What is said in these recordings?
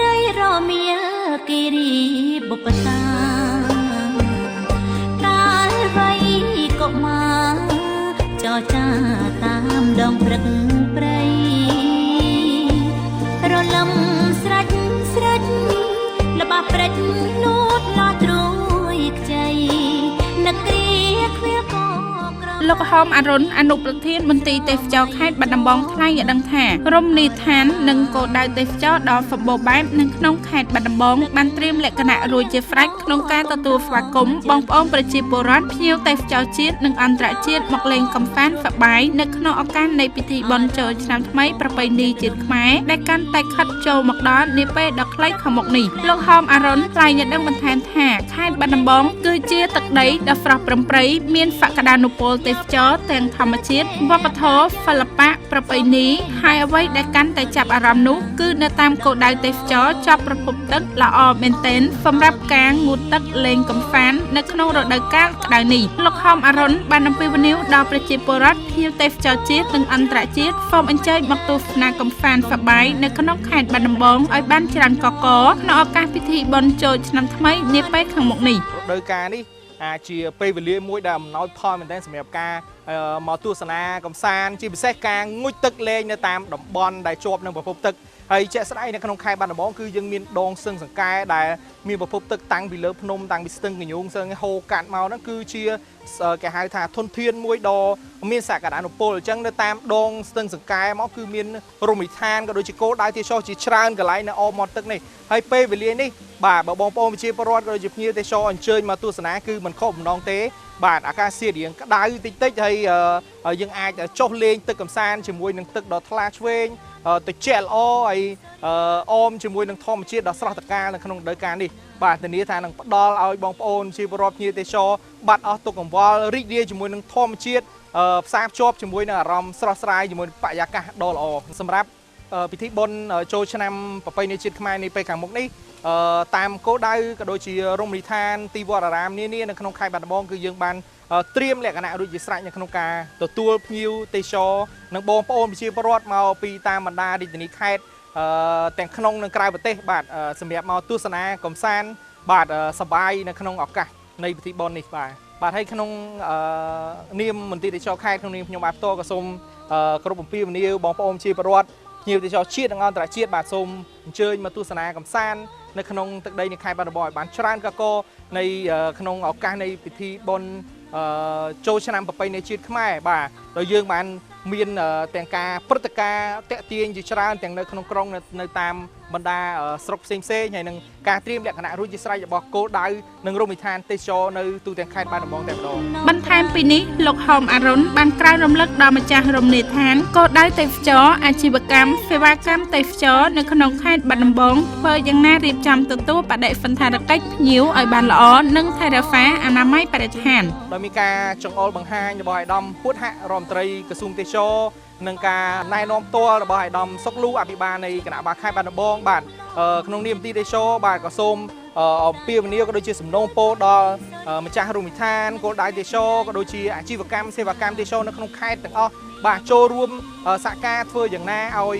រៃរមៀលគិរីបុពតាកាលវ័យកុមារចរចាតាមដងព្រឹកព្រៃរលំស្រាច់ស្រាច់លបាព្រិចលូតលាស់ត្រួយខ្ចីនឹកគ្រាខ្វៀលកក្រ លោកហមអរុនអនុប្រធានមន្ទីរទេសចរខេត្តបាត់ដំបងថ្លែងឲ្យដឹងថារមណីយដ្ឋាននិងគោលដៅទេសចរដ៏សម្បូរបែបនៅក្នុងខេត្តបាត់ដំបងបានត្រៀមលក្ខណៈរួចជាស្រេចក្នុងការទទួលស្វាគមន៍បងប្អូនប្រជាពលរដ្ឋភ្ញៀវទេសចរជាតិនិងអន្តរជាតិមកលេងកម្សាន្តសប្បាយនៅក្នុងឱកាសនៃពិធីបុណ្យចូលឆ្នាំថ្មីប្រពៃណីជាតិខ្មែរដែលកាន់តែខិតចូលមកដល់នាពេលដ៏ខ្លីខាងមុខនេះលោកហមអរុនថ្លែងឲ្យដឹងបន្ថែមថាខេត្តបាត់ដំបងគឺជាទឹកដីដ៏ស្រស់ប្រំប្រៃមានសក្តានុពលទេសចរទាំងធម្មជាតិវប្បធម៌សិល្បៈប្រពៃណីហើយអ្វីដែលកាន់តែចាប់អារម្មណ៍នោះគឺនៅតាមគោលដៅទេសចរជាប់ប្រភពទឹកល្អមែនទែនសម្រាប់ការងូតទឹកលេងកម្សាន្តនៅក្នុងរដូវកាលក្តៅនេះលោកហមអរុនបានអំពាវនាវដល់ប្រជាពលរដ្ឋភ្ញៀវទេសចរជាតិនិងអន្តរជាតិសូមអញ្ជើញមកទស្សនាកម្សាន្តសប្បាយនៅក្នុងខេត្តបាត់ដំបងឲ្យបានច្រើនកកកក្នុងឱកាសពិធីបុណ្យចូលឆ្នាំថ្មីនាពេលខាងមុខនេះ រដូវកាលនេះអាចជាពេលវេលាមួយដែលអំណោយផលមែនទែនសម្រាប់ការមកទស្សនាកំសាន្តជាពិសេសការងូតទឹកលេងនៅតាមតំបន់ដែលជាប់នឹងប្រភពទឹកហើយជាក់ស្ដែងនៅក្នុងខេត្តបាត់ដំបងគឺយើងមានដងស្ទឹងសង្កែដែលមានប្រភពទឹកតាំងពីលើភ្នំតាំងពីស្ទឹងកញ្ញូងស្ទឹងហូរកាត់មកហ្នឹងគឺជាគេហៅថាធនធានមួយដ៏មានសក្តានុពលអញ្ចឹងនៅតាមដងស្ទឹងសង្កែមកគឺមានរមណីយដ្ឋានក៏ដូចជាគោលដៅទេសចរជាច្រើនកន្លែងនៅអមមាត់ទឹកនេះហើយពេលវេលានេះបាទបើបងប្អូនប្រជាពលរដ្ឋក៏ដូចជាភ្ញៀវទេសចរអញ្ជើញមកទស្សនាគឺមិនខុសបំណងទេបាទអាកាសធាតុរៀងក្តៅតិចតិចហើយយើងអាចចុះលេងទឹកកម្សាន្តជាមួយនឹងទឹកដ៏ថ្លាឆ្វេងត្រជាក់ល្អហើយអមជាមួយនឹងធម្មជាតិដ៏ស្រស់ត្រកាលនៅក្នុងរដូវកាលនេះបាទធានាថានឹងផ្ដល់ឲ្យបងប្អូនជាពលរដ្ឋភ្ញៀវទេសចរបាត់អស់ទុក្ខកង្វល់រីករាយជាមួយនឹងធម្មជាតិផ្សារភ្ជាប់ជាមួយនឹងអារម្មណ៍ស្រស់ស្រាយជាមួយនឹងបរិយាកាសដ៏ល្អសម្រាប់ពិធីបុណ្យចូលឆ្នាំប្រពៃណីជាតិខ្មែរនេះពេលខាងមុខនេះតាមគោលដៅក៏ដូចជារមណីយដ្ឋានទីវត្តអារាមនានានៅក្នុងខេត្តបាត់ដំបងគឺយើងបានត្រៀមលក្ខណៈរួចជាស្រេចនៅក្នុងការទទួលភ្ញៀវទេសចរនិងបងប្អូនប្រជាពលរដ្ឋមកពីតាមបណ្ដារាជធានីខេត្តទាំងក្នុងនិងក្រៅប្រទេសបាទសម្រាប់មកទស្សនាកម្សាន្តបាទសប្បាយនៅក្នុងឱកាសនៃពិធីបុណ្យនេះបាទបាទហើយក្នុងនាមមន្ទីរទេសចរខេត្តក្នុងនាមខ្ញុំបាទផ្ទាល់ក៏សូមគោរពអំពាវនាវបងប្អូនប្រជាពលរដ្ឋភ្ញៀវទេសចរជាតិនិងអន្តរជាតិបាទសូមអញ្ជើញមកទស្សនាកម្សាន្តនៅក្នុងទឹកដីនៃខេត្តបាត់ដំបងឲ្យបានច្រើនកកនៃក្នុងឱកាសនៃពិធីបុណ្យចូលឆ្នាំប្រពៃណីជាតិខ្មែរបាទដោយយើងបានមានទាំងការព្រឹត្តិការណ៍តាក់ទាញជាច្រើនទាំងនៅក្នុងក្រុងនៅតាមបណ្ដាស្រុកផ្សេងៗហើយនឹងការត្រៀមលក្ខណៈរួចជាស្រេចរបស់គោលដៅនិងរមណីយដ្ឋានទេសចរនៅទូទាំងខេត្តបាត់ដំបងតែម្ដង បន្ថែមពីនេះលោកហមអរុនបានក្រើនរំលឹកដល់ម្ចាស់រមណីយដ្ឋានគោលដៅទេសចរអាជីវកម្មសេវាកម្មទេសចរនៅក្នុងខេត្តបាត់ដំបងធ្វើយ៉ាងណារៀបចំទទួលបដិសណ្ឋារកិច្ចភ្ញៀវឲ្យបានល្អនិងថែរក្សាអនាម័យបរិស្ថាន ដោយមានការចង្អុលបង្ហាញរបស់ឯកឧត្តមហួតហៈរដ្ឋមន្ត្រីក្រសួងទេសចរនិងការណែនាំផ្ទាល់របស់ឯកឧត្តមសុកលូអភិបាលនៃគណៈបាលខេត្តបាត់ដំបងបាទក្នុងនាមមន្ទីរទេសចរបាទក៏សូមអំពាវនាវក៏ដូចជាសំណូមពរដល់ម្ចាស់រមណីយដ្ឋានគោលដៅទេសចរក៏ដូចជាអាជីវកម្មសេវាកម្មទេសចរនៅក្នុងខេត្តទាំងអស់បាទចូលរួមសហការធ្វើយ៉ាងណាឲ្យ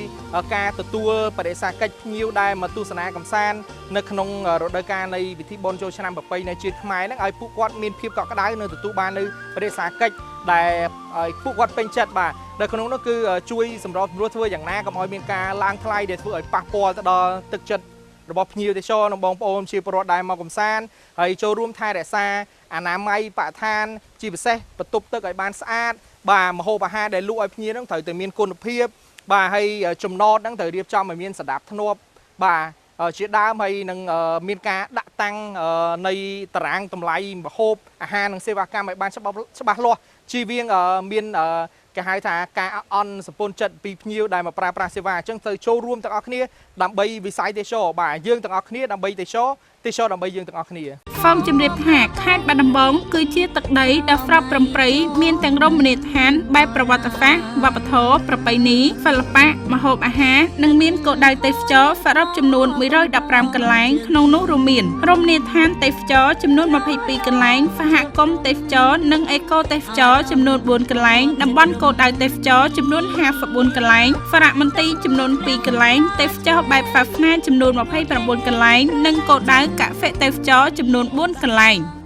ការទទួលបដិសាកិច្ចភ្ញៀវដែលមកទស្សនាកម្សាន្តនៅក្នុងរដូវកាលនៃពិធីបុណ្យចូលឆ្នាំប្រពៃណីជាតិខ្មែរហ្នឹងឲ្យពួកគាត់មានភាពកក់ក្ដៅនិងទទួលបាននៅបដិសាកិច្ចដែលឲ្យពួកគាត់ពេញចិត្តបាទនៅក្នុងនោះគឺជួយសម្របសម្រួលធ្វើយ៉ាងណាកុំឲ្យមានការឡើងថ្លៃដែលធ្វើឲ្យប៉ះពាល់ទៅដល់ទឹកចិត្តរបស់ភ្ញៀវទេសចរនិងបងប្អូនជាពលរដ្ឋដែលមកកម្សាន្តហើយចូលរួមថែរក្សាអនាម័យបរិស្ថានជាពិសេសបន្ទប់ទឹកឲ្យបានស្អាតបាទម្ហូបអាហារដែលលក់ឲ្យភ្ញៀវហ្នឹងត្រូវតែមានគុណភាពបាទហើយចំណតហ្នឹងត្រូវរៀបចំឲ្យមានសណ្ដាប់ធ្នាប់បាទជាដើមហើយនឹងមានការដាក់តាំងនៃតារាងតម្លៃម្ហូបអាហារនិងសេវាកម្មឲ្យបានច្បាស់លាស់ជៀសវាងមានគេហៅថាការអន់សពន់ចិត្តពីភ្ញៀវដែលមកប្រើប្រាស់សេវាអញ្ចឹងត្រូវចូលរួមទាំងអស់គ្នាដើម្បីវិស័យទេសចរបាទយើងទាំងអស់គ្នាដើម្បីទេសចរទេសចរដើម្បីយើងទាំងអស់គ្នា សូមជម្រាបថាខេត្តបាត់ដំបងគឺជាទឹកដីដ៏ស្រស់ប្រំប្រៃមានទាំងរមណីយដ្ឋានបែបប្រវត្តិសាស្ត្រវប្បធម៌ប្រពៃណីសិល្បៈម្ហូបអាហារនិងមានគោលដៅទេសចរសរុបចំនួន115កន្លែងក្នុងនោះរួមមានរមណីយដ្ឋានទេសចរចំនួន22កន្លែងសហគមន៍ទេសចរនិងអេកូទេសចរចំនួន4កន្លែងតំបន់គោលដៅទេសចរចំនួន54កន្លែងសារមន្ទីរចំនួន2កន្លែងទេសចរ បែបសាសនាចំនួន29កន្លែងនិងគោលដៅកសិទេសចរចំនួន4កន្លែង។